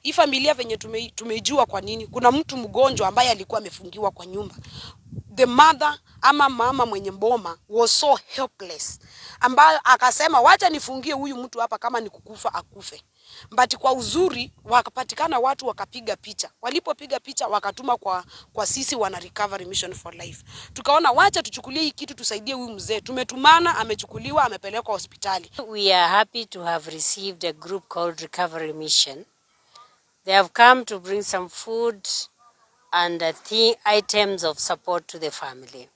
Hii familia venye tumeijua kwa nini, kuna mtu mgonjwa ambaye alikuwa amefungiwa kwa nyumba. The mother ama mama mwenye boma was so helpless, ambayo akasema, "Wacha nifungie huyu mtu hapa, kama ni kukufa akufe." But kwa uzuri wakapatikana watu wakapiga picha. Walipopiga picha wakatuma kwa sisi wana Recovery Mission for Life. Tukaona wacha tuchukulie hii kitu tusaidie huyu mzee. Tumetumana, amechukuliwa, amepelekwa hospitali. We are happy to have received a group called Recovery Mission. They have come to bring some food and items of support to the family.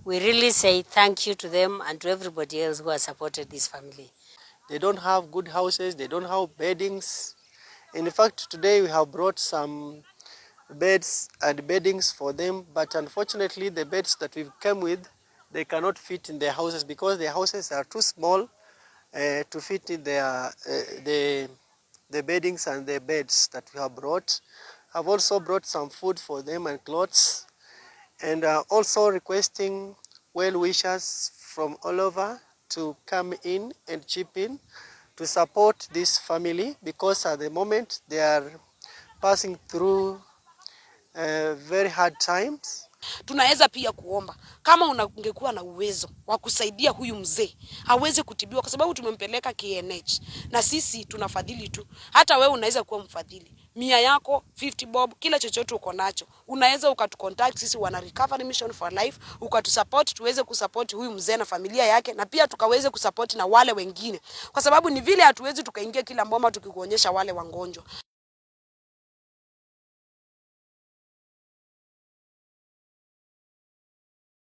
We really say thank you to them and to everybody else who has supported this family. They don't have good houses, they don't have beddings. In fact, today we have brought some beds and beddings for them, but unfortunately the beds that we've come with, they cannot fit in their houses because their houses are too small to fit in the beddings and the beds that we have brought. I've also brought some food for them and clothes, and also requesting well-wishers from all over to come in and chip in to support this family, because at the moment they are passing through very hard times. Tunaweza pia kuomba kama ungekuwa na uwezo wa kusaidia huyu mzee aweze kutibiwa, kwa sababu tumempeleka KNH na sisi tunafadhili tu. Hata wewe unaweza kuwa mfadhili, 100 yako, 50 bob, kila chochote uko nacho, unaweza ukatucontact sisi wana Recovery Mission for Life, ukatusupport tuweze kusupport huyu mzee na familia yake, na pia tukaweze kusupport na wale wengine, kwa sababu ni vile hatuwezi tukaingia kila boma tukikuonyesha wale wagonjwa.